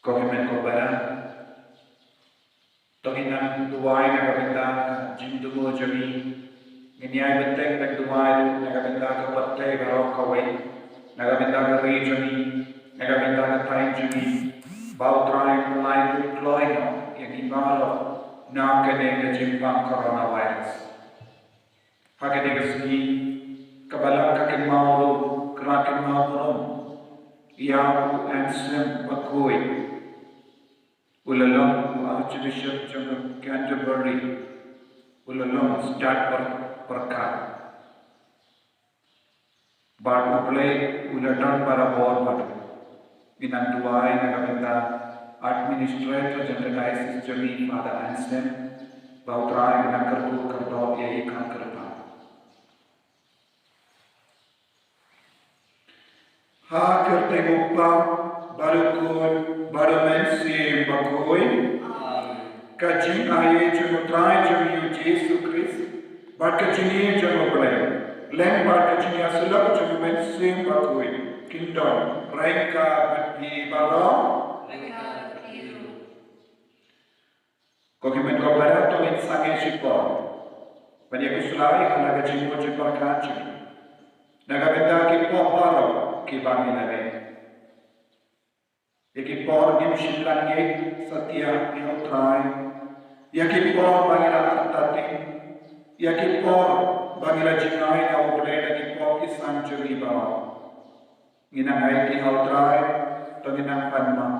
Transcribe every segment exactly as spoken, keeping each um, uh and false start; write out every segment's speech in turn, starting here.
Ko hynmen ko para, to ngin nang duwai na ka bynta ka jingthmu jong ngi. Ngin ïai bteng ban duwai ruh na ka bynta ka pyrthei baroh kawei, na ka bynta ka ri jong ngi, na ka bynta ka thaiñ jong ngi. Ba U Trai un pyllait kloi noh ïa ngi baroh na kane ka jingpang coronavirus. Ha kane ka sngi, ka Balang ka kynmaw ruh, ka la kynmaw burom ïa u Anselm Bakhuid. U la long u Archbishop jong ka Canterbury, u la long stad pyrkhat. Bad U Blei u la don barabor bad u. Ngin nang duwai na ka bynta Administrator jong ka Diocese jong ngi, Father Anselm, ba U Trai un nang kyrkhu kyrdoh ïa i kham kyrpang. Ha ka kyrteng U Kpa, bad U Khun, bad U Mynsiem Bakhuid. Amen. Ka jingaiei jong U Trai jong ngi U Jisu Khrist, bad ka jingïeit jong U Blei, lem bad ka jingïasyllok jong U Mynsiem Bakhuid, kin don ryngkat bad phi baroh. Ryngkat bad phi ruh. Ko hynmen ko para, to ngin sangeh shipor ban ïa khuslai ha la ka jingmut jingpyrkhat jong ngi na ka bynta ki pop baroh kiba ngi la leh. Ïa ki por ngim shym la ngeit satia ïa U Trai, ïa ki por ba ngi la artatien, ïa ki por ba ngi la jingai ïa U Blei na ki pop ki san jong ngi baroh. Ngin nang aiti ha U Trai, to ngin nang pan map.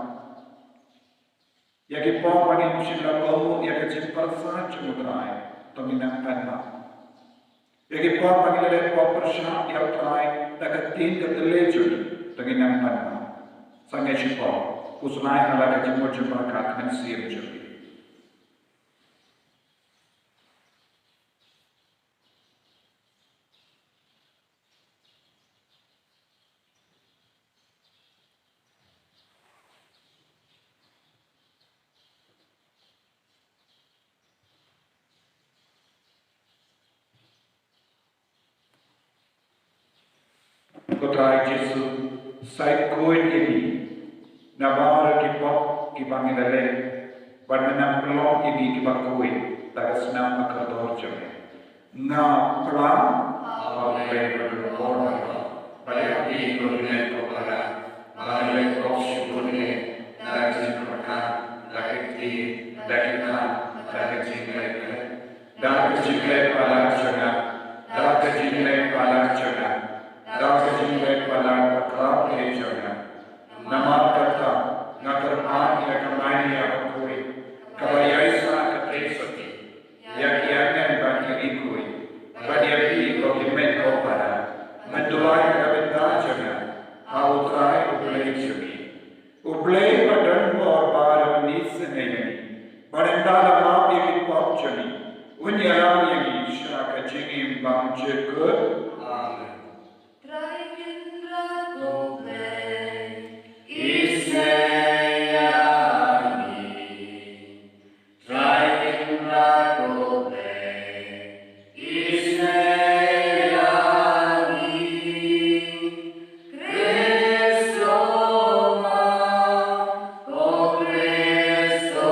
Ïa ki por ba ngim shym la kohnguh ïa ka jingpyrsad jong U Trai, to ngin nang pan map. Ïa ki por ba ngi la leh pop pyrshah ïa U Trai da ka ktien ka tyrlai jong ngi, to ngin nang pan map. Sangeh shipor, khuslai ha la ka jingmut jingpyrkhat mynsiem jong ngi. Ko Trai Jisu, sa khuid ïa ngi na baroh ki pop kiba ngi la leh, bad men nang pynlong ïa ngi kiba khuid da ka snam bakordor jong me. Nga plang ha U Blei badonbor baroh, bad ïa phi ko hynmen ko para, ba nga la leh pop shibun eh, da ka jingpyrkhat, da ka ktien, da ka kynhun, da ka jingkhlaiñ. Da ka jingleh palat jong nga, da ka jingleh palat jong nga, da ka jingleh palat bakhraw eh jong nga. Namar kata nga kyrpad ïa ka Maria bakhuid, kaba ïaisah kyrteng sati ïa ki angel bad ki riewkhuid, bad ïa phi ko hynmen ko para, men duwai ha ka bynta jong nga ha U Trai U Blei jong ngi. U Blei badonbor baroh un isynei ïa ngi, bad ynda la map ïa ki pop jong ngi, un ïalam ïa ngi sha ka jingim bymjukut. Amen. Trai Kynrad U Blei, isynei ïa ngi. Trai Kynrad U Blei, isynei ïa ngi. Khrist u Map, ko Khrist u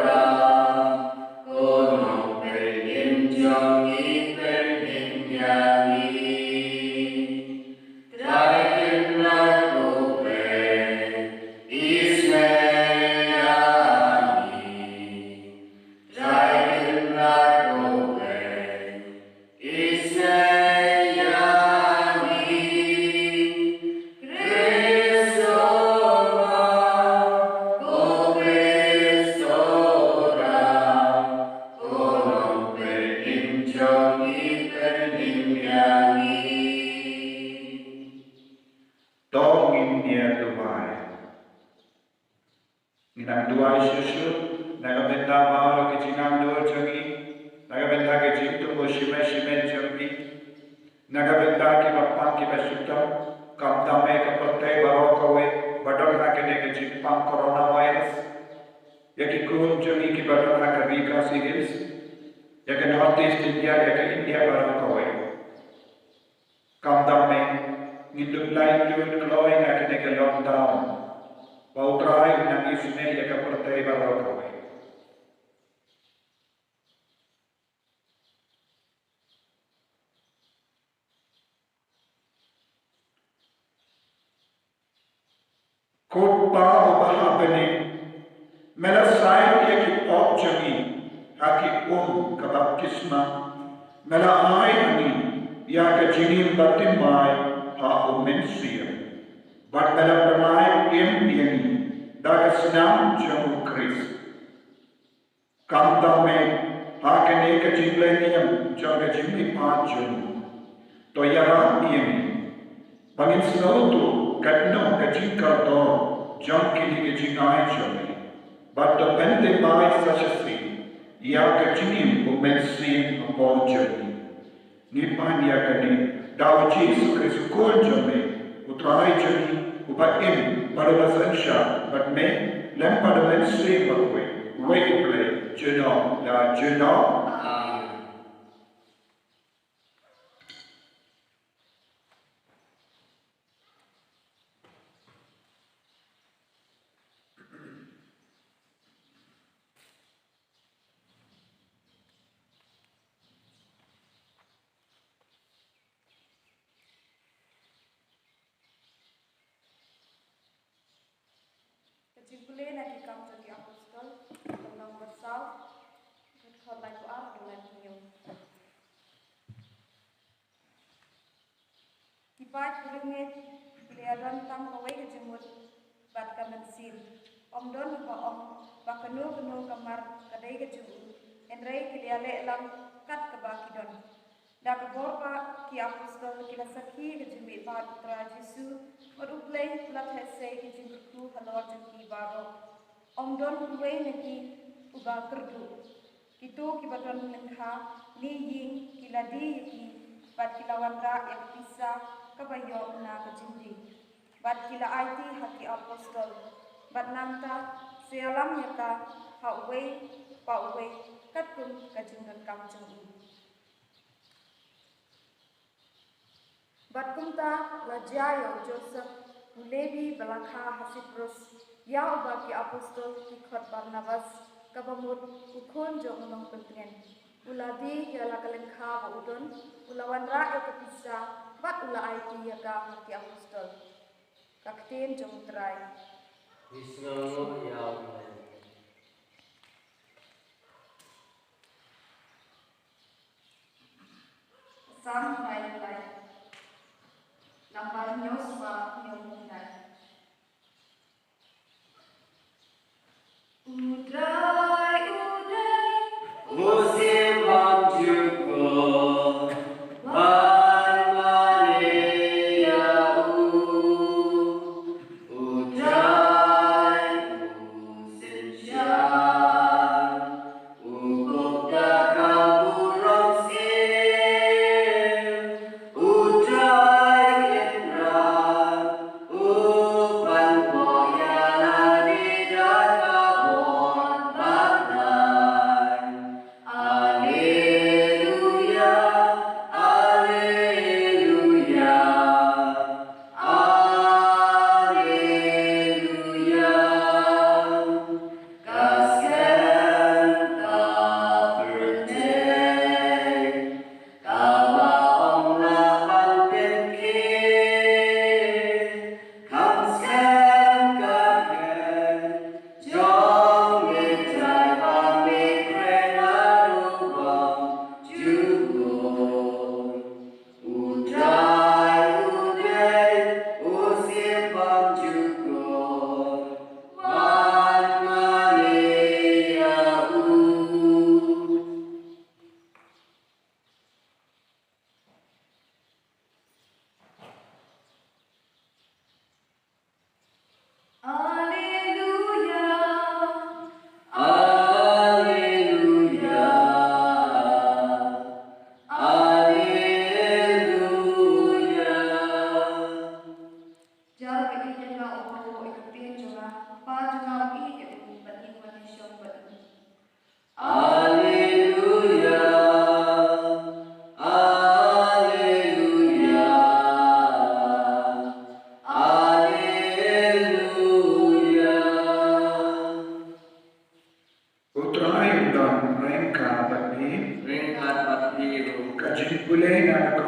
Ram, ko Nongpynim jong ngi, pynim ïa ngi. Trai Kynrad U Blei, isynei ïa ngi. Trai Kynrad U Blei, isynei ïa ngi. Khrist u Map, ko Khrist u Ram, ko Nongpynim jong ngi, pynim ïa ngi. To ngin ïa duwai. Ngin nang duwai shuh shuh na ka bynta baroh ki jingangnud jong ngi, na ka bynta ki jingthmu shimet shimet jong ngi, na ka bynta kiba pang kiba shitom, khamtam eh ka pyrthei baroh kawei ba don ha kane ka jingpang coronavirus. Ïa ki khun jong ngi kiba don ha ka Ri Khasi Hills, ïa ka North East India, ïa ka India baroh kawei. Khamtam eh, ngin dup laitluid kloi na kane ka lockdown. Ba U Trai un nang jingeh ïa ka pyrthei baroh kawei. Ko Pa uba ha bneng, me la sait ïa ki pop jong ngi ha ki um ka baptisma, me la ai ha ngi ïa ka jingim bathymmai ha U Mynsiem, bad me la pynlait im ïa ngi da ka snam jong U Khrist. Kumta me, ha kane ka jingleh niam jong ka jingmihpat jong u, to ïarap ïa ngi, ba ngin sngewthuh katno ka jingkordor jong kine ki jingai jong me, bad to pynthymmai sa shisien ïa ka jingim U Mynsiem hapoh jong ngi. Ngi pan ïa kane da U Jisu Khrist U Khun jong me, U Trai jong ngi, uba im bad uba synshar bad me lem bad U Mynsiem Bakhuid, uwei U Blei, junom la junom. Amen. Ka jingpule na Ki Kam jong ki Apostol, lynnong ba saw, dkhot laiphew ar haduh laiphew hynñiew. Ki paid ki riewngeit ki la ïadon tang kawei ka jingmut bad ka mynsiem. Ym don uba ong ba kano kano ka mar ka dei ka jong u, hynrei ki la ïaleh lang kat kaba ki don. Da ka bor ba ki apostol ki la sakhi ka jingmihpat U Trai Jisu, bad U Blei u la theh sei ka jingkyrkhu halor jong ki baroh. Ym don uwei na ki uba kyrduh. Kito kiba don lyngkha ne ïing ki la die ïa ki, bad ki la wanrah ïa ka pisa kaba ïoh na ka jingdie, bad ki la aiti ha ki apostol, bad nangta sa ïalam ïa ka ha uwei pa uwei katkum ka jingdonkam jong u. Bad kumta la jia ïa u Joseph u Lebi ba la kha ha Siprus, ïa uba ki apostol ki khot Barnabas, kaba mut u khun jong u nongpyntngen. U la die ïa la ka lyngkha ba u don, u la wanrah ïa ka pisa, bad u la aiti ïa ka ha ki apostol. Ka ktien jong U Trai. Ngi sngewnguh ïa U Blei. Salm hynriew lai. Nambar hynñiew spah hynñiew lai. U Trai u dei u siem bymjukut, ban mane ïa u. U Trai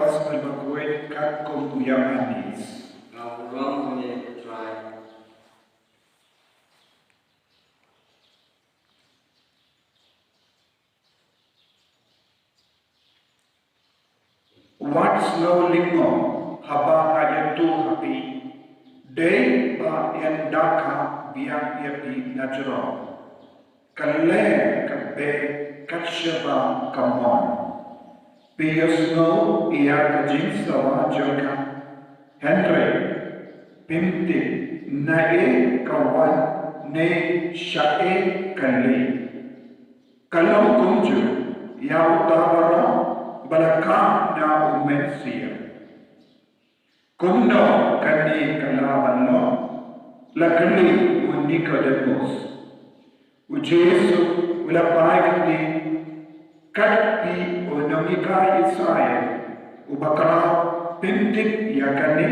Gospel bakhuid katkum u Ïoannis. Nga burom ïa me, Trai. Wat sngew lyngngoh haba nga ïathuh ha phi, dei ba yn da kha biang ïa phi na jrong. Ka leh ka beh kat shaba ka mon. Phi ïohsngew ïa ka jingsawa jong nga, hynrei phim tip naei ka wan ne shaei ka leit. Ka long kumjuh ïa uta baroh ba la khang na u Mynsiem. Kumno kane ka lah ban long? La kylli u Nikodemus. U Jisu u la phai kynthih, kat phi u nonghikai Isaïah uba khraw, phim tip ïa kane?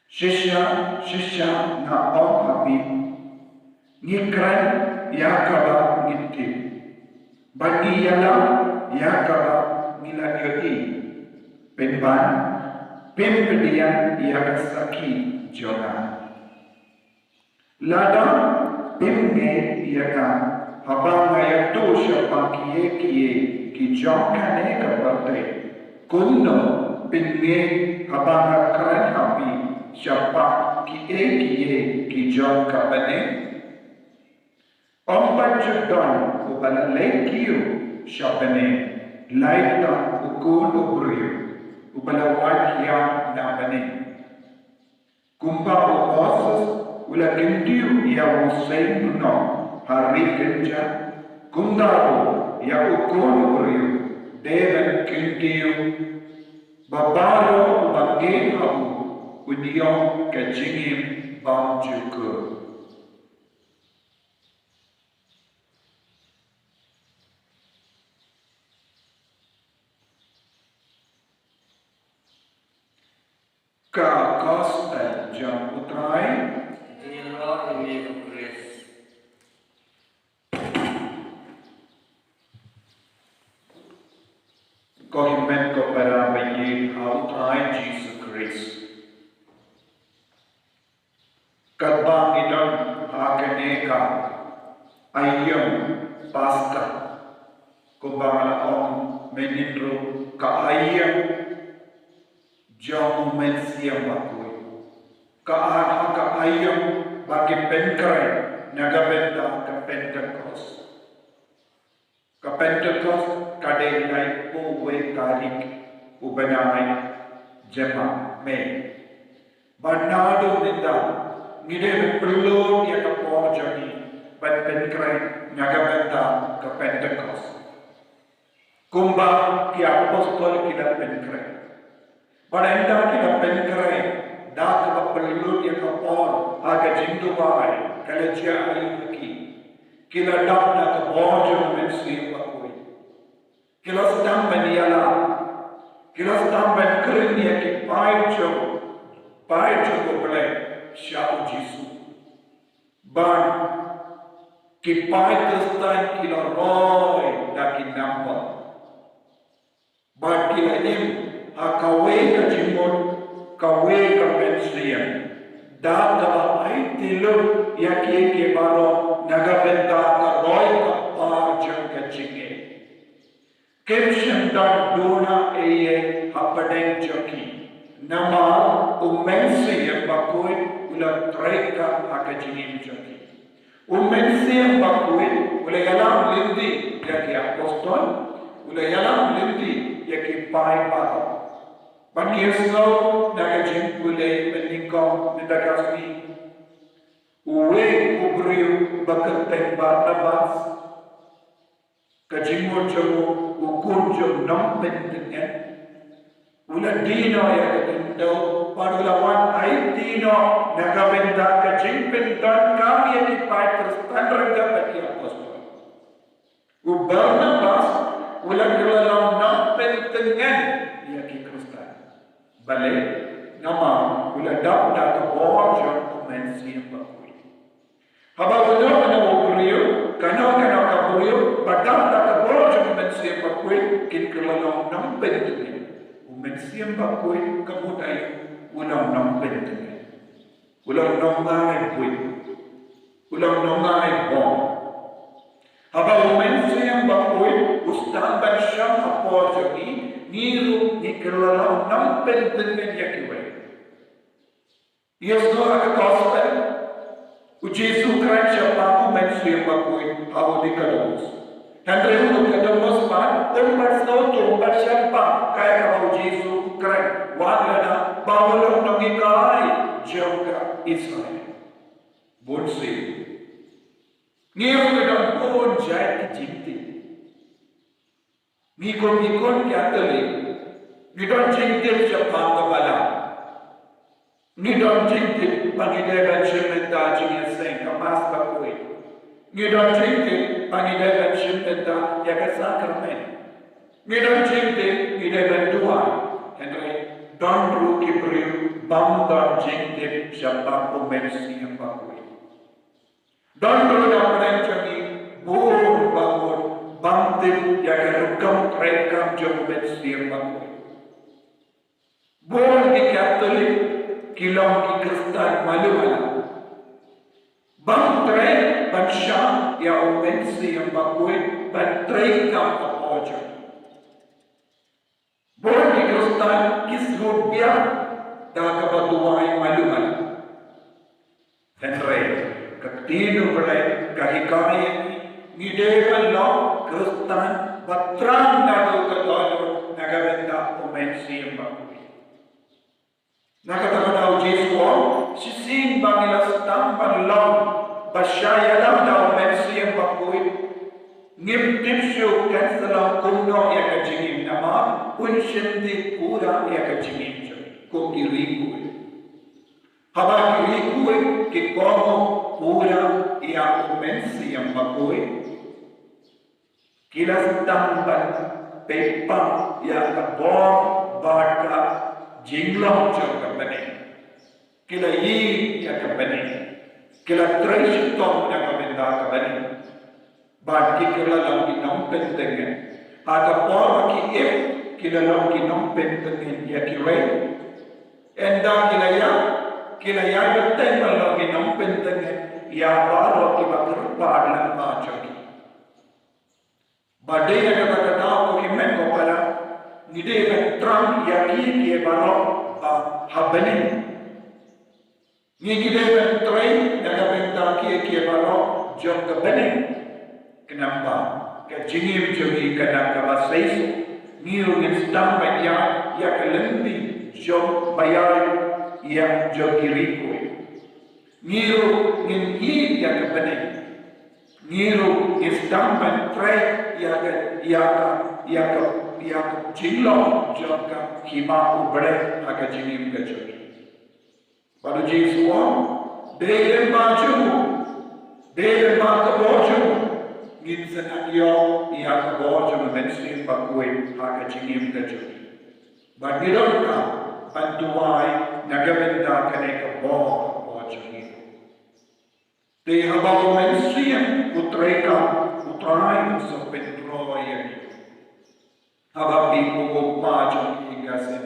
Shisha, shisha nga ong ha phi, ngi kren ïa kaba ngi tip, bad ngi ïalam ïa kaba ngi la ïohi, pynban phim pdiang ïa ka sakhi jong nga. Lada phim ngeit ïa nga haba nga ïathuh shaphang kiei kiei ki jong kane ka pyrthei, kumno phin ngeit haba nga kren ha phi shaphang kiei kiei ki jong ka bneng? Ym pat ju don uba la leit kiew sha bneng, lait tang u Khun u briew uba la wan hiar na bneng. Kumba u Moses u la kyntiew ïa u seng bnong ha ri kynja, kumta ruh ïa u Khun u briew dei ban kyntiew, ba baroh uba ngeit ha u un ïoh ka jingim bymjukut. Ka Gospel jong u Trai. Ïa me, ko Khrist. Ko hynmen ko para ba ïeit ha u Trai Jisu Khrist. Katba ngi don ha kane ka aïom Paskha, kumba nga la ong mynhynnin ruh, ka aïom jong u Mynsiem Bakhuid. Ka a-, ha ka aïom ba ki pynkhreh na ka bynta ka Pentekost. Ka Pentekost ka dei laiphew wei tarik u bnai Jymmang, May. Bad naduh mynta ngi dei ban pynlut ïa ka por jong ngi ban pynkhreh na ka bynta ka Pentekost. Kumba ki apostol ki la pynkhreh. Bad ynda ki la pynkhreh da kaba pynlut ïa ka por ha ka jingduwai, ka la jia aïu ha ki? Ki la dap da ka bor jong u Mynsiem Bakhuid. Ki la sdang ban ïalam. Ki la sdang ban kren ïa ki paid jong, paid jong U Blei sha u Jisu. Bad ki paid Khristan ki la roi da ki number. Bad ki la im ha kawei ka jingmut, kawei ka mynsiem. Da kaba aiti lut ïa kiei kiei baroh na ka bynta ka roi ka par jong ka jingngeit. Kim shym don duna ei ei hapdeng jong ki. Namar u Mynsiem Bakhuid u la trei kam ha ka jingim jong ki. U Mynsiem Bakhuid u la ïalam lynti ïa ki apostol, u la ïalam lynti ïa ki paid baroh. Ban ïohsngew na ka jingpule mynnyngkong mynta ka sngi. Uwei u briew ba kyrteng Barnabas. Ka jingmut jong u, u khun jong u nongpyntngen. U la die noh ïa ka khyndew, bad u la wan aiti noh na ka bynta ka jingpyndonkam ïa ki paid Khristan ryngkat bad ki apostol. U Barnabas u la kylla long nongpyntngen ïa ki Khristan. Balei? Namar u la dap da ka bor jong u Mynsiem Bakhuid. Haba uno uno u briew, kano kano ka briew ba dap da ka bor jong u Mynsiem Bakhuid, kin kylla long nongpyntngen. Mynsiem Bakhuid ka mut aïu? U long nongpyntngen. U long nongai buit. U long nongai bor. Haba u Mynsiem Bakhuid u sdang ban shong hapoh jong ngi, ngi ruh ngi kylla long nongpyntngen ïa kiwei. Ïohsngew ha ka gospel, u Jisu u kren shaphang u Mynsiem Bakhuid ha u Nikodemus. Hynrei u Nikodemus pat um pat sngewthuh, um pat shemphang kaei kaba u Jisu u kren, wat lada ba u long nonghikai jong ka Israel. Bunsien, ngi ruh ngi don bun jait ki jingtip. Ngi kum ki khun Katholik, ngi don jingtip shaphang ka Balang. Ngi don jingtip ba ngi dei ban shim bynta jingïaseng, ka Mass Bakhuid. Ngi don jingtip ba ngi dei ban shim bynta ïa ka Sakramen. Ngi don jingtip ngi dei ban duwai. Hynrei don ruh ki briew bym don jingtip shaphang u Mynsiem Bakhuid. Don ruh na pdeng jong ngi bun ba bun bym tip ïa ka rukom treikam jong u Mynsiem Bakhuid. Bun ki Katholik ki long ki Khristan malu malu, bym trei ban shah ïa u Mynsiem Bakhuid ban treikam hapoh jong ngi. Bun ki Khristan ki sngewbha da kaba duwai malu malu. Hynrei ka ktien U Blei ka hikai ïa ngi, ngi dei ban long Khristan ba thrang naduh ka dohnud na ka bynta u Mynsiem Bakhuid. Na kata ka daw u Jisu u ong, shisien ba ngi la sdang ban long ba shah ïalam da u Mynsiem Bakhuid, ngim tip shuh kan sa long kumno ïa ka jingim namar un shimti pura ïa ka jingim jong ngi kum ki riewkhuid. Haba ki riewkhuid ki kohnguh pura ïa u Mynsiem Bakhuid, ki la sdang ban pynpaw ïa ka bor bad ka jinglong jong ka bneng. Ki la ïeit ïa ka bneng. Ki la trei shitom ïa ka bynta ka bneng. Bad ki kylla long ki nongpyntngen. Ha ka por ba ki im, ki la long ki nongpyntngen ïa kiwei. Ynda ki la ïap, ki la ïai bteng ban long ki nongpyntngen ïa baroh kiba kyrpad lyngba jong ki. Ba dei na kata ka daw ko ki met ko para, ngi dei ban thrang ïa ki, ki baroh ba ha bneng. Ngi, ngi dei ban trei na ka bynta ki, ki baroh jong ka bneng. Khnang ba ka jingim jong ngi kan dang kaba seisoh. Ngi ruh ngin sdang ban ïaid ïa ka lynti jong ba ïaid ïa jong ki riewkhuid. Ngi ruh ngin ïeit ïa ka bneng. Ngi ruh ngin sdang ban trei ïa ka, ïa ka, ïa ka, ïa ka jinglong jong ka hima U Blei ha ka jingim ka jong ngi. Bad u Jisu u ong, dei lyngba jong u, dei lyngba ka bor jong u, ngin sa nang ïoh ïa ka bor jong u Mynsiem Bakhuid ha ka jingim ka jong ngi. Bad ngi donkam ban duwai na ka bynta kane ka bor, bor jong ngi. Te haba u Mynsiem u treikam, u Trai un sa pynroi ïa ngi. Haba phi kum u kpa jong ki ïing ki sem,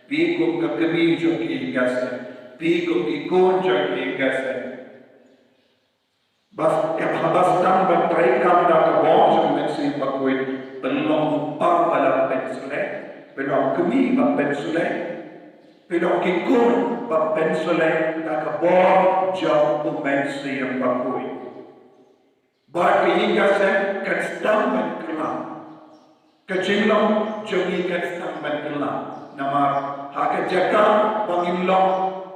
phi kum ka kmie jong ki ïing ki sem, phi kum ki khun jong ki ïing ki sem. Bad haba sdang ban treikam da ka bor jong u Mynsiem Bakhuid, phin long u kpa ba la pynsleh, phin long u kmie ba pynsleh, phin long ki khun ba pynsleh da ka bor jong u Mynsiem Bakhuid. Bad ka ïing ka sem kan sdang ban kylla. Ka jinglong jong ngi kan sdang ban kylla. Namar ha ka jaka ba ngin long,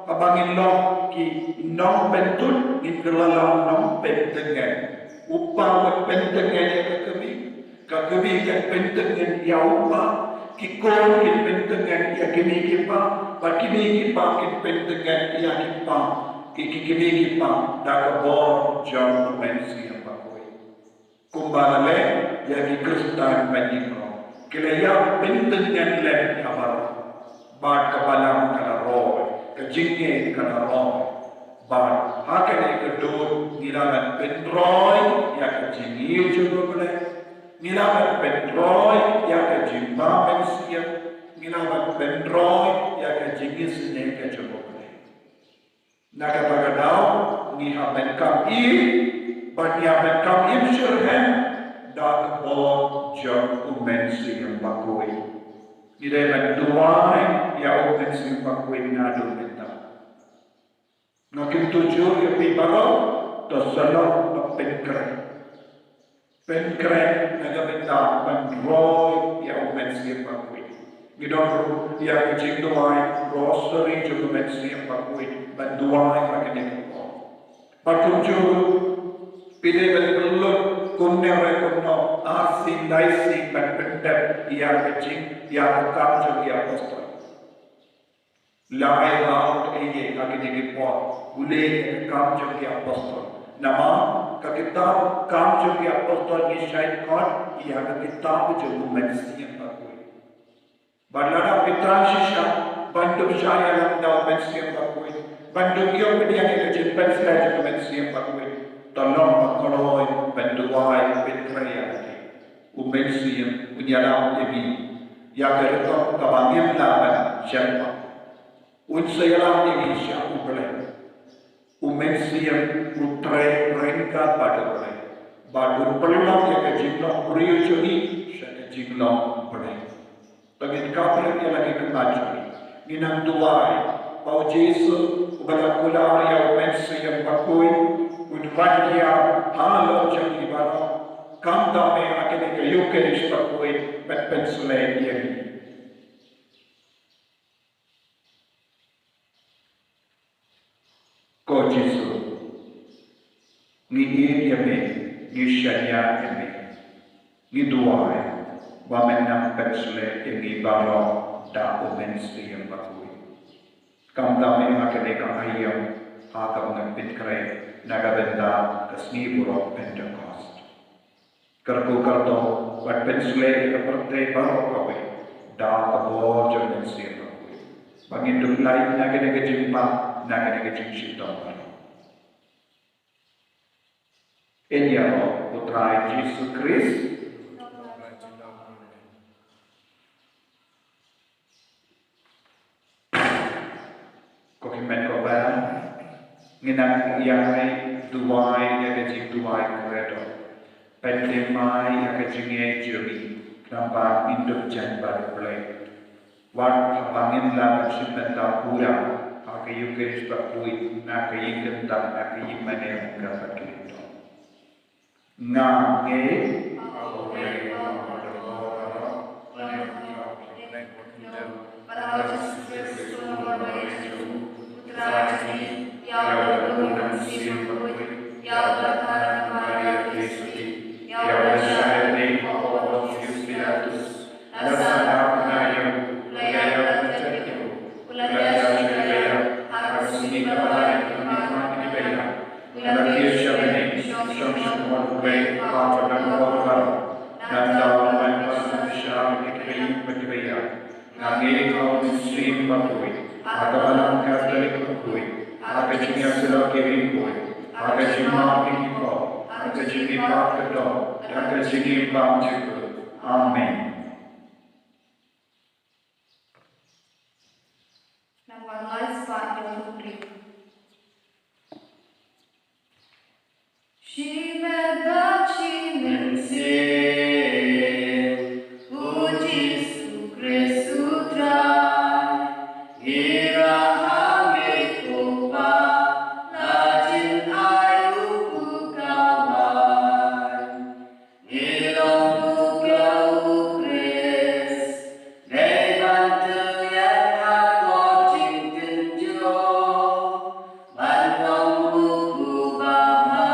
ba ngin long ki nongpynthut, ngin kylla long nongpyntngen. U kpa un pyntngen ïa ka kmie, ka kmie kan pyntngen ïa u kpa, ki khun kin pyntngen ïa kine ki kpa, bad kine ki kpa kin pyntngen ïa ki kpa, ki, ki kmie ki kpa, da ka bor jong u Mynsiem Bakhuid. Kumba la leh ïa ki Khristan ba ngi ïoh, ki la ïa pyntngen lem ïa baroh. Bad ka balang ka la roi, ka jingngeit ka la roi. Bad ha kane ka dur ngi la ban pynroi ïa ka jingngeit jong U Blei. Ngi la ban pynroi ïa ka jingbamynsiem. Ngi la ban pyn pynroi ïa ka jingisynei ka jong U Blei. Na kata ka daw ngi hap ban kam im, bad ngi hap ban kam im shitrhem da ka bor jong U Mynsiem Bakhuid. Ngi dei ban duwai ïa U Mynsiem Bakhuid naduh mynta. Nga kyntu jur ïa phi baroh, to sa long ba pynkhreh. Pynkhreh na ka bynta ban roi ïa U Mynsiem Bakhuid. Ngi don ruh ïa ka jingduwai Rosary jong U Mynsiem Bakhuid ban duwai ha kane ka por. Bad kumjuh ruh phi dei ban pynlut kumne re kumno, arsien laisien ban pyndep ïa ka jing, ïa ka Kam jong ki Apostol. La ai ruh kaei kaei ha kine ki por, pule ïa ka Kam jong ki Apostol. Namar ka kitab Kam jong ki Apostol ngi shait khot ïa ka kitab jong U Mynsiem Bakhuid. Bad lada phi trai shisha ban dup shah ïalam da U Mynsiem Bakhuid, ban dup ïoh pdiang ïa ka jingpynshlur jong U Mynsiem Bakhuid, to long ba kloi ban duwai pynkhreh ïa lade. U Mynsiem un ïalam ïa ngi ïa ka rukom kaba ngim lah ban shem pat. Un sa ïalam ïa ngi sha U Blei. U Mynsiem u trei ryngkat bad U Blei, bad un pynlong ïa ka jinglong briew jong ngi sha ka jinglong Blei. To ngin kynmaw ïa la ki kynmaw jong ngi. Ngin nang duwai ba U Jisu uba la kular ïa U Mynsiem Bakhuid un wan hiar halor jong ngi baroh, khamtam eh ha kane ka Ïukharist bakhuid ban pynshlur ïa ngi. Ko Jisu, ngi ïeit ïa me, ngi shaniah ïa me, ngi duwai ba men nang pynshlur ïa ngi baroh da U Mynsiem Bakhuid. Khamtam eh ha kane ka aïom ha kaba ngan pynkhreh na ka bynta ka sngi burom Pentekost. Kyrkhu kyrdoh bad pynshlur ïa ka pyrthei baroh kawei da ka bor jong U Mynsiem Bakhuid, ba ngin dup lait na kane ka jingpang, na kane ka jingshitom baroh. Ïaroh U Trai Jisu Khrist. Ko hynmen ko para, ngin nang ïa duwai ïa ka jingduwai Credo. Pynlong mai ïa ka jingngeit jong ngi, khnang ba ngin dup jan bad U Blei. Wat haba ngin lah ban shim bynta pura ha ka Ïukharist bakhuid, na ka ïing kyntang, na ka ïingmane ryngkat bad ki lyngdoh. Nga ngeit. Nga ngeit ha U Mynsiem Bakhuid, ha ka Balang Katholik bakhuid, ha ka jingïasyllok ki riewkhuid, ha ka jingmap ïa ki pop, ha ka jingmihpat ka doh, ha ka jingim bymjukut. Amen. Nang wan lai spah ïa u briew. Shi met bad shi mynsiem, u Jisu Khrist u Trai, ngi rah ha me ko Pa, la jin ai u pukawai. Ngi long u briew u Khrist, dei ban tyrwa ha ka jingkynjoh, ban long u briew ba bha.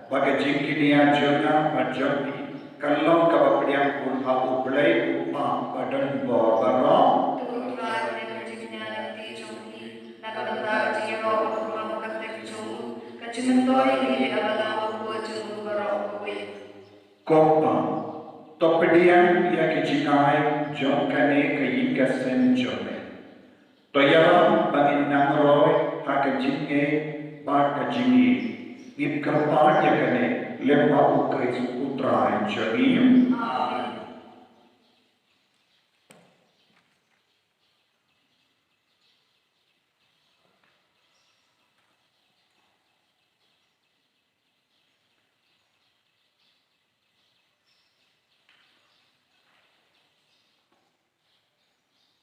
Ba ka jingkñia jong nga bad jong phi kan long kaba pdiang bun ha U Blei U Kpa badonbor baroh. To Trai, pynlong ka jingkñia lynti jong phi na ka bynta ka jingïaroh bad ka jingïarap jong U, ka jingmyntoi ïa ngi ïa ka balang bakhuid jong U baroh kawei. Ko Kpa, to pdiang ïa ka jingai jong kane ka ïing ka sem jong me. To ïalam ba ngin nang roi ha ka jingngeit bad ka jingïeit. Ngi kyrpad ïa kane lyngba U Khrist U Trai jong ngi. Amen.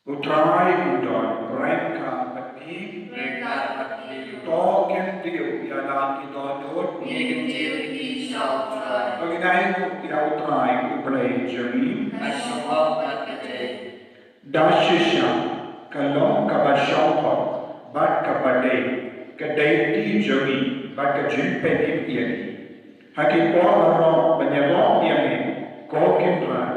U Trai un don ryngkat bad phi. Ryngkat bad phi. To kyntiew ïa la ki dohnud. Ngi kyntiew ïa ki sha U Trai. To ngin ainguh ïa U Trai U Blei jong ngi. Ka shongkun bad ka dei. Da shisha ka long kaba shongkun bad kaba dei ka daiti jong ngi bad ka jingpynim ïa ngi ha ki por baroh ban ïaroh ïa me, ko Kynrad.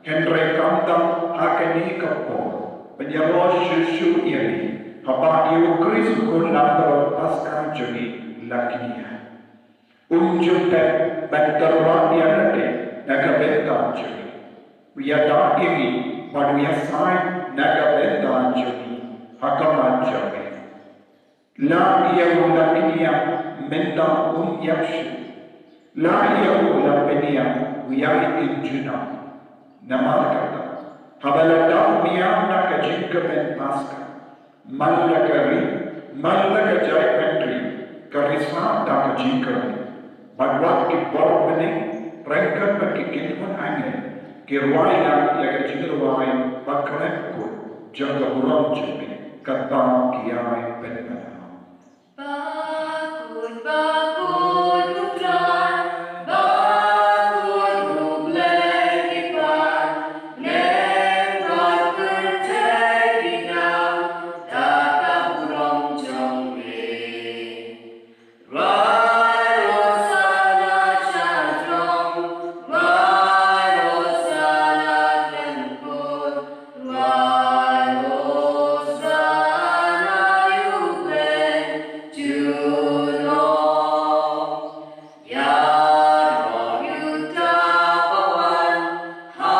Hynrei khamtam ha kane ka por ban ïaroh shuh shuh ïa me, haba ïa U Khrist U Khun langbrot Paskha jong ngi la kñia. Um ju pep ban tyrwa ïa lade na ka bynta jong ngi. U ïada ïa ngi bad u ïasaid na ka bynta jong ngi ha khmat jong me. La ïa u la pynïap mynta um ïap shuh. La ïa u la pynïap u ïai im junom. Namar kata, haba la dap miaw da ka jingkmen Paskha, man la ka ri, man la ka jaitbynriew, ka risa da ka jingkmen. Bad wat ki bor bneng ryngkat bad ki kynhun angel ki rwai lang ïa ka jingrwai bakhlem kut jong ka burom jong me, katba ki ïai pynpaw. Bakhuid, bakhuid U Trai, bakhuid U Blei ki paid, bneng bad pyrthei ki ngap da ka burom jong me. Rwai Hosana sha throne, rwai Hosana khlem kut, rwai Hosana ïa U Blei junom. Ïaroh ïa uta uba wan ha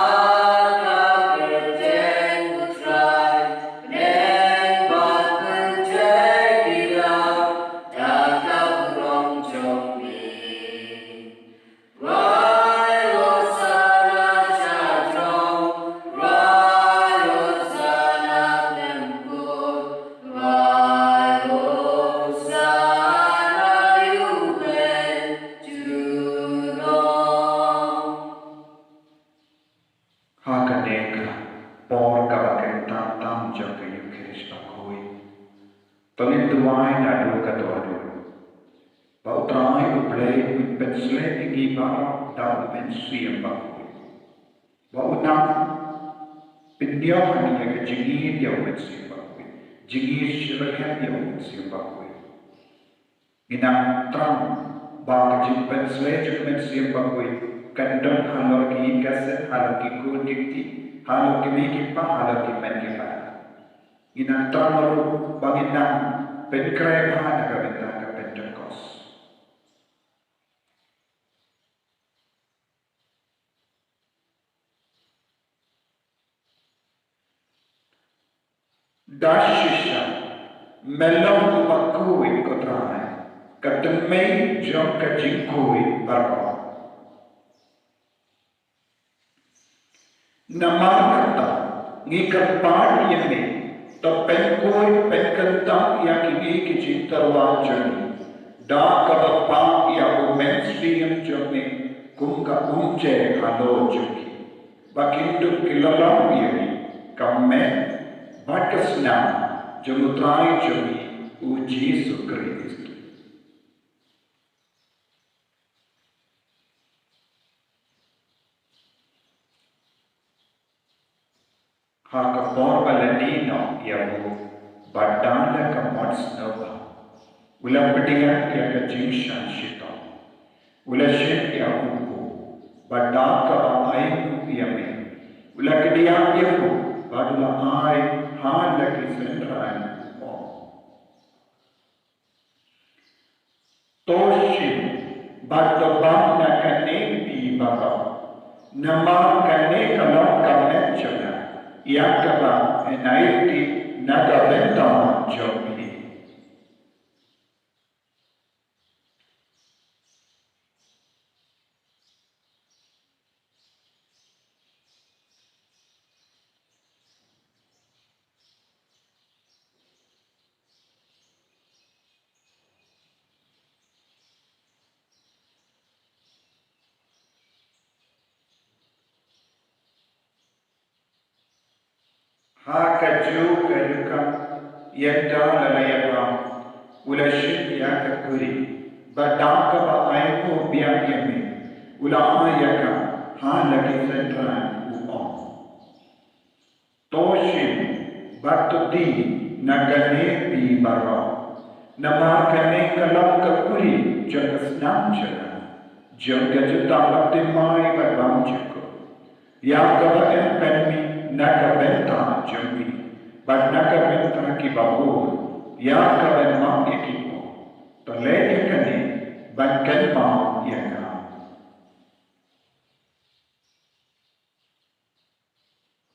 ka kyrteng U Trai, bneng bad pyrthei ki ngap da ka burom jong me. Rwai Hosana sha throne, rwai Hosana khlem kut, rwai Hosana ïa U Blei junom. Ha kane ka por kaba kynta tam jong ka Eukharist bakhuid, to ngin duwai naduh ka dohnud ba U Trai U Blei un pynsleh ïa ngi baroh da U Mynsiem Bakhuid. Ba un nang pynïoh ha ngi ïa ka jingïeit ïa U Mynsiem Bakhuid, jingïeit shitrhem ïa U Mynsiem Bakhuid. Ngi nang thrang ba ka jingpynsleh jong U Mynsiem Bakhuid kan don halor ki ïing ki sem, halor ki khun ki kti, halor ki mei ki pa, halor ki hynmen ki para. Ngi nang thrang ruh ba ngin nang pynkhreh bha na ka bynta ka Pentekost. Da shisha me long uba khuid, ko Trai, ka tynmei jong ka jingkhuid baroh. Namar kata ngi kyrpad ïa me, to pynkhuid pynkyntam ïa kine ki jingtyrwa jong ngi da kaba pang ïa U Mynsiem jong me, kum ka umjer halor jong ki, ba kin dup ki la long ïa me ka met bad ka snam jong U Trai jong ngi U Jisu Khrist. Ha ka por ba la die noh ïa u, bad da la ka mot sngewbha, u la pdiang ïa ka jingshah shitom. U la shim ïa u, bad da kaba ainguh ïa me, u la kdiah ïa u, bad u la ai ha la ki synran, u ong: To shim bad to bam na kane phi baroh, namar kane ka long ka met jong nga, ïa kaba yn aiti na ka bynta jong phi. Ha kajuh ka jaka, ynda la la ïa bam, u la shim ïa ka kuri, bad da kaba ainguh biang ïa me, u la ai ïa ka ha la ki synran, u ong: To shim bad to die na kane phi baroh, namar kane ka long ka kuri jong ka snam jong nga, jong ka jutang baptisma bad bymjukut, ïa kaba yn pynmih na ka bynta jong phi bad na ka bynta ki babun, ïa kaban map ïa ki pop. To leh ïa kane ban kynmaw ïa nga.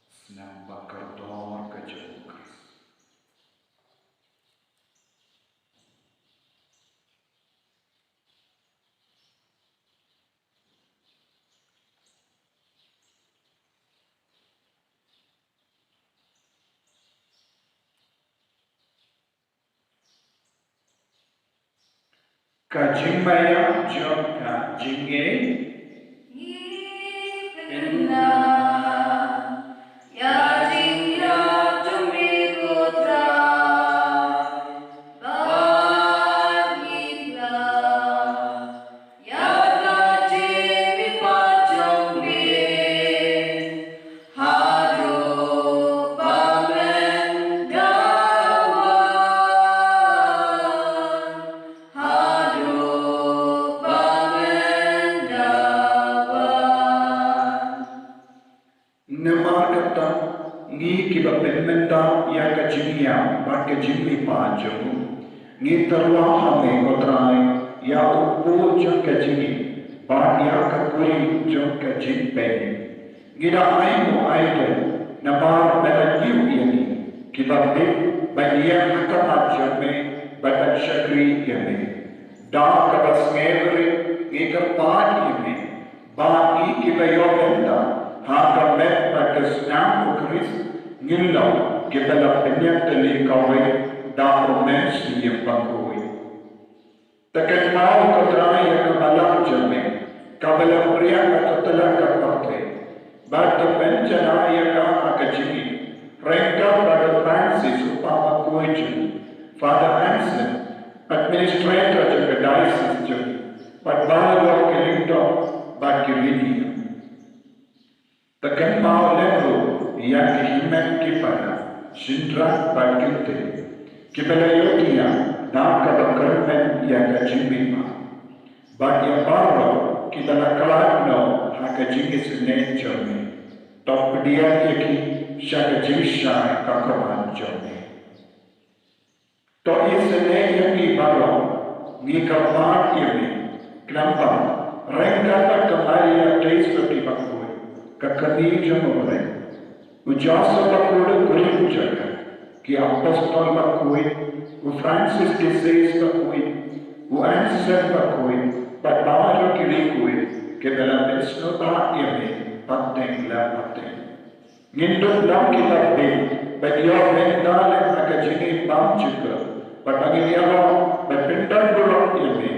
Snam ba kordor ka jong u Khrist. Ka jingmaïa jong ka jingngeit. Ngi pynbna ïa ka jingïap jong me ko Trai, bad ngi pynbna ïa ka jingmihpat jong me haduh ba men da wan. Haduh ba men da wan. Namar kata, ngi kiba pynmynta ïa ka jingïap bad ka jingmihpat jong u, ngi tyrwa ha me ko Trai, ïa u kpu jong ka jingïap bad ïa ka kuri jong ka jingpynim. Ngi da ainguh ailad namar ba me la ñiew ïa ngi kiba bit ban ïeng ha khmat jong me bad ban shakri ïa me. Da kaba sngewrit ngi kyrpad ïa me ba ngi kiba ïoh bynta ha ka met bad ka snam u Khrist ngin long kiba la pynïap tylli kawei da u Mynsiem Bakhuid. To kynmaw ko Trai ïa ka balang jong me kaba la pdiang ha ka tyllong ka pyrthei, bad to pynjanai ïa ka ha ka jingim, ryngkat bad u Francis u Papa bakhuid jong ngi, Father Anselm, Administrator jong ka diocese jong ngi, bad baroh ki lyngdoh bad ki riewniam. To kynmaw lem ruh ïa ki hynmen ki para, shynrang bad kynthei, kiba la ïohthiah da kaba kyrmen ïa ka jingmihpat, bad ïa baroh kiba la khlad noh ha ka jingisynei jong me. To pdiang ïa ki sha ka jingshai ka khmat jong me. To isynei ïa ngi baroh, ngi kyrpad ïa me, khnang ba ryngkat bad ka Maria Theisotti bakhuid, ka kmie jong U Blei, u Joseph bakhuid u kurim jong ka, ki apostol bakhuid, u Francis de Sales bakhuid, u Anselm bakhuid, bad baroh ki riewkhuid kiba la pynsngewbha ïa me pateng la pateng. Ngin dup long kiba bit ban ïoh bynta lem ha ka jingim bymjukut, bad ba ngin ïaroh bad pyndon burom ïa me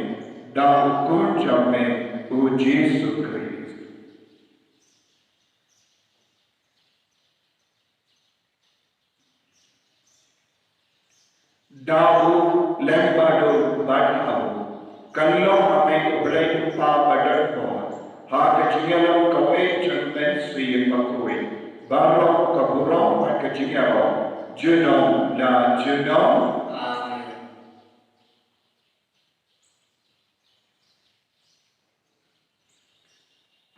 da u Khun jong me, u Jisu Khrist. Da u lem bad u bad ha u, kan long ha me U Blei U Kpa badonbor, ha ka jingïalam kawei jong U Mynsiem Bakhuid, baroh ka burom bad ka jingïaroh junom la junom. Amen.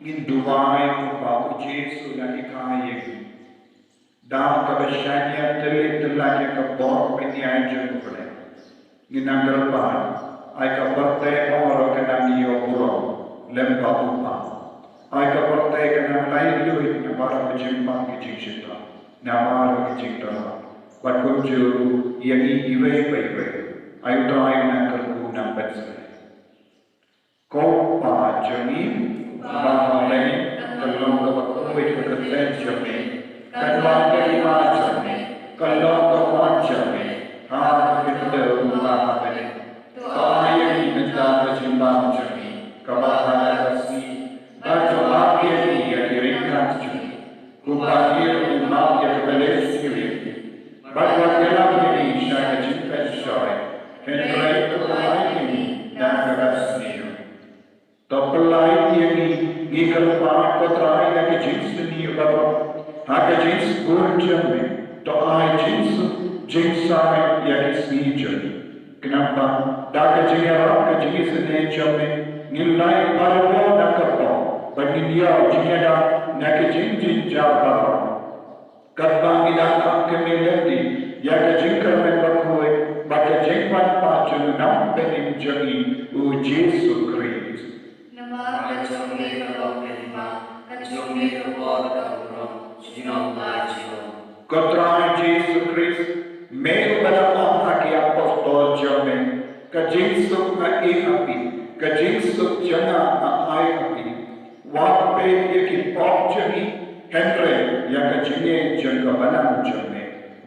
Ngin duwai kumba u Jisu u la hikai ïa ngi. Da kaba shaniah tylli tyllan ïa ka bor pynïaid jong U Blei, ngin nang kyrpad: Ai ka pyrthei baroh kan nang ïoh burom lyngba U Kpa. Ai ka pyrthei kan nang laitluid na baroh ka jingpang ka jingshitom, na baroh ka jingthrang. Bad kumjuh ïa ngi iwei pa iwei, ai U Trai un nang kyrkhu, nang pynshlei. Ko Kpa jong ngi ba ha bneng, kan long kaba khuid ka kyrteng jong me, kan wan ka hima jong me, kan long ka mon jong me ha ka khyndew kumba ha bneng. To ai ïa ngi mynta ka jingbam jong ngi kaba ha ka sngi, bad to map ïa ngi ïa ki ryngkat jong ngi, kumba ngi ruh ngi map ïa ki balieh sniew ïa ngi. Bad wat ïalam ïa ngi sha ka jingpynshoi, hynrei to pynlait ïa ngi na ka bad sniew. To pynlait ïa ngi, ngi kyrpad ko Trai, na ka jingsniew baroh ha ka jingsbun jong me. To ai jingsuk jingsaiñ ïa ki sngi jong ngi. Khnang ba da ka jingïarap ka jingisynei jong me, ngin lait barabor na ka pop, bad ngin ïoh jingïada na ka jingjynjar baroh. Katba ngi dang ap kyrmen lynti ïa ka jingkyrmen bakhuid bad ka jingwan pat jong u Nongpynim jong ngi, u Jisu Khrist. Namar ka jong me ka long ka hima, ka jong me ka bor, ka burom, junom la junom. Ko Trai Jisu Khrist, me uba la ong ha ki apostol jong me, ka jingsuk nga ai ha phi, ka jingsuk jong nga nga ai ha phi. Wat peit ïa ki pop jong ngi, hynrei ïa ka jingngeit jong ka bneng jong me.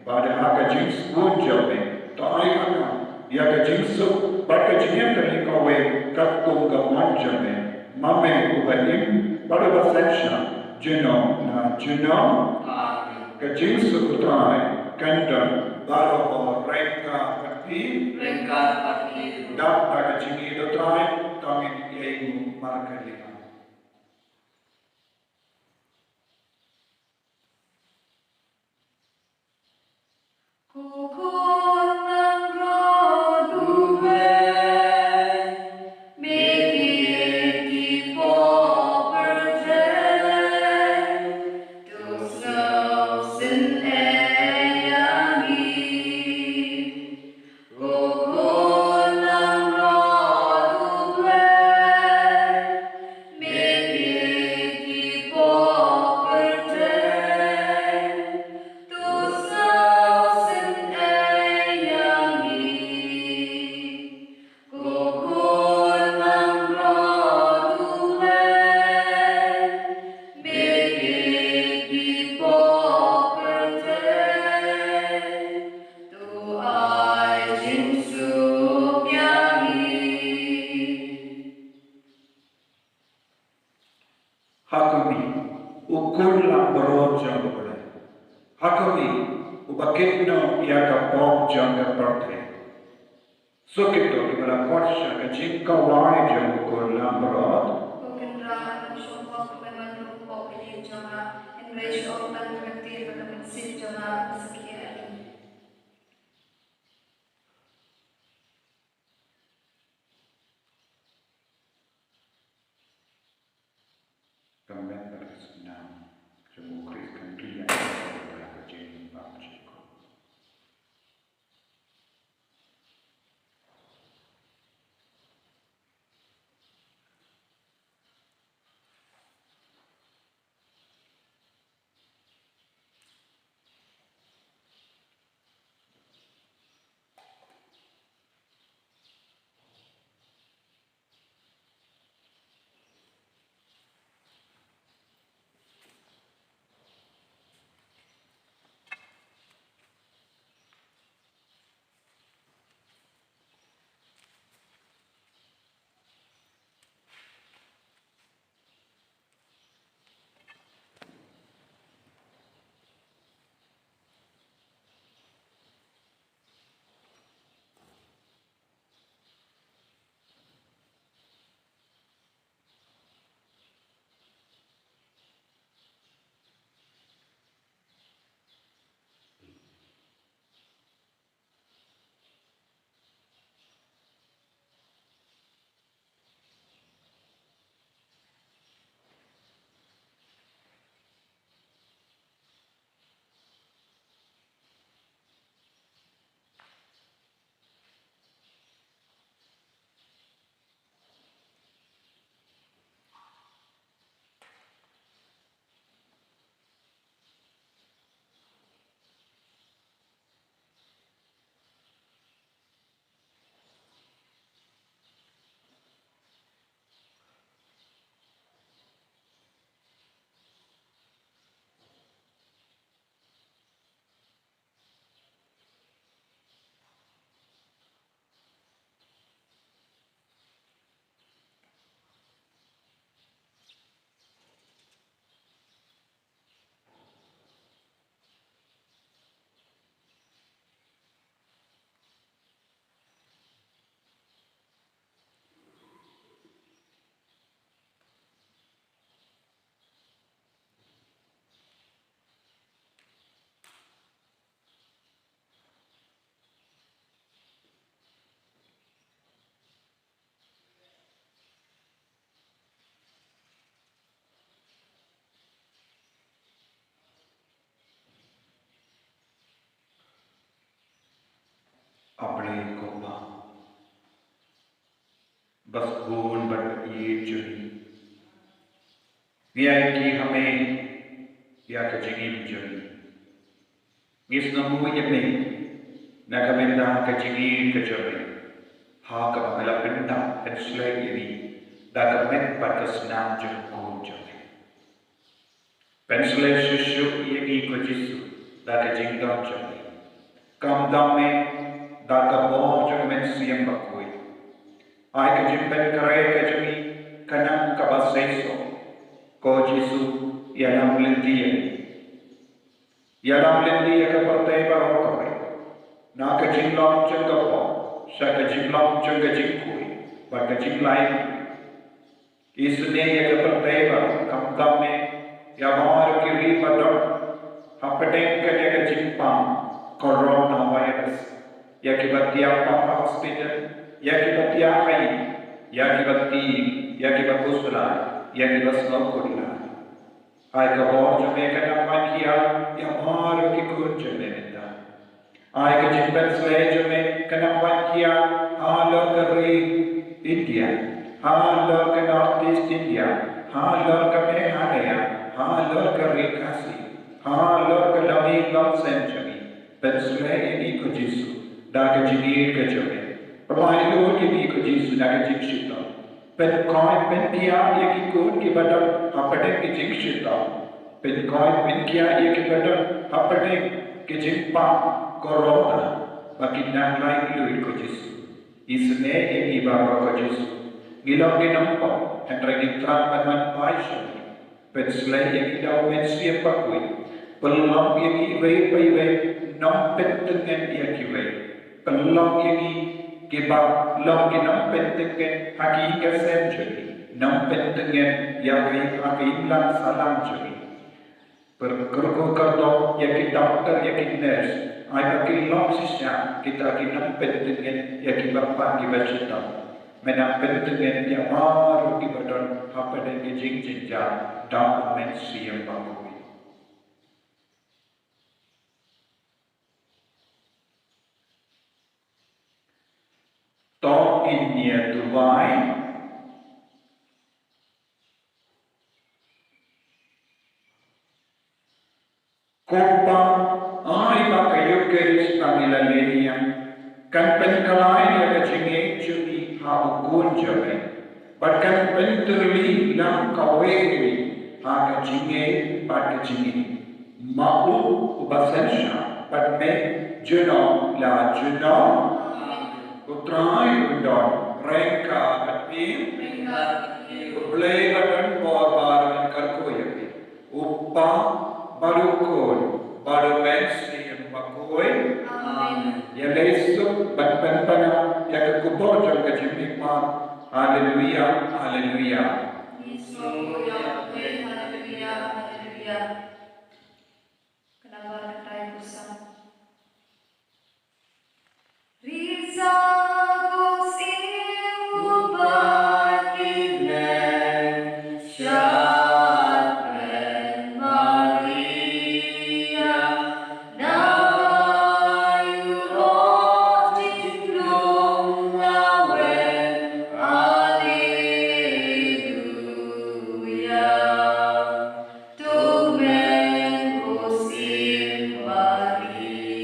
Bad ha ka jingsbun jong me, to ai ha nga ïa ka jingsuk bad ka jingïatylli kawei katkum ka mon jong me. Ma me uba im bad uba synshar junom la junom. Amen. Ka jingsuk U Trai kan don barabor ryngkat bad phi. Ryngkat bad phi. Dap da ka jingïeit U Trai, to ngin ïeng markylliang. Ko khun langbrot U Blei, me kit ki pop pyrthei, to sngewsynei ïa ngi. Ko khun langbrot U Blei, me kit ki pop pyrthei, to sngewsynei ïa ngi. Ko khun langbrot U Blei, me kit ki pop pyrthei, to ai jingsuk ïa ngi. Ha khmih, u khun langbrot jong U Blei. Ha khmih, uba kit noh ïa ka pop jong ka pyrthei. Suk ïa kito kiba la khot sha ka jingkawai jong u khun langbrot. Ko Kynrad, shong pop, me wan ruh pop ïa jong nga, hynrei shu ong tang ka ktien bad ka mynsiem jong nga ka sa khie ïa ngi. Ka met bad ka snam jong u Khrist kan ri ïa ngi ha ka jingbymjukut. A Blei ko Pa, ba sbun bad ba ïeit jong ngi, ngi ai ki ha Me ïa ka jingim jong ngi. Ngi sngewbha ïa Me na ka bynta ka jingïeit ka jong Me, ha kaba Me la pyndap pynsleh ïa ngi da ka met bad ka snam jong u Khun jong Me. Pynsleh shuh shuh ïa ngi ko Jisu da ka jingdon jong Me. Khamtam Me da ka bor jong U Mynsiem Bakhuid. Ai ka jingpynkhreh ka jong ngi ka nang kaba seisoh. Ko Jisu, ïalam lynti ïa ngi. Ïalam lynti ïa ka pyrthei baroh kawei, na ka jinglong jong ka pop sha ka jinglong jong ka jingkhuid bad ka jinglait. Isynei ïa ka pyrthei baroh, khamtam Me ïa baroh ki ri ba don hapdeng kane ka jingpang coronavirus, ïa kiba thiah pang ha hospital, ïa kiba thiah haei, ïa kiba tieng, ïa kiba khuslai, ïa kiba sngewkhuslai. Ai ka bor jong Me ka nang wan khia ïa baroh ki khun jong Me mynta. Ai ka jingpynsleh jong Me ka nang wan khia halor ka ri India, halor ka North East India, halor ka Meghalaya, halor ka ri Khasi, halor ka longïing longsem jong ngi. Pynsleh ïa ngi ko Jisu da ka jingïeit ka jong Me. Pynlait lut ïa ngi ko Jisu da ka jingshitom. Pynkoit pynkhiah ïa ki khun kiba don hapdeng ka jingshitom. Pynkoit pynkhiah ïa kiba don hapdeng ka jingpang corona, ba kin nang lait lut ko Jisu. Isynei ïa ngi baroh ko Jisu. Ngi long ki nongpop, hynrei ngi thrang ban wan phai sha Me. Pynsleh ïa ngi da U Mynsiem Bakhuid. Pynlong ïa ngi iwei pa iwei, nongpyntngen ïa kiwei. Pynlong ïa ngi kiba long ki nongpyntngen ha ki ïing ki sem jong ngi, nongpyntngen ïa ka, ha ka imlang sahlang jong ngi. Pyrkhat kyrkhu kyrdoh ïa ki doktor, ïa ki nurse, ai ba kin long shisha kita ki nongpyntngen ïa kiba pang kiba shitom. Me nang pyntngen ïa baroh kiba don hapdeng ki jingjynjar da U Mynsiem Bakhuid. To ngin ïa duwai. Ko Pa, ai ba ka Eukharist ba ngi la leh ïa kan pynkylla ïa ka jingngeit jong ngi ha U Khun jong Me, bad kan pyntylli lang kawei ïa ngi ha ka jingngeit bad ka jingim. Ma U uba synshar bad Me junom la junom. U Trai un don ryngkat bad phi. U Blei ba don bor ba ryngkat kyrkhu ïa phi. U Pa bad U Khun bad U Mynsiem Bakhuid. Amen. Ïaleh suk ban pynpaw ïa ka khubor jong ka jingmihpat. Haleluia, haleluia. Haleluia, haleluia. Ka namba ka tai pusa. Risa ko sing ubat ki neng shat ren Maria, na yu ro jing lung lawen. Alleluia. Tumen ko sing Maria.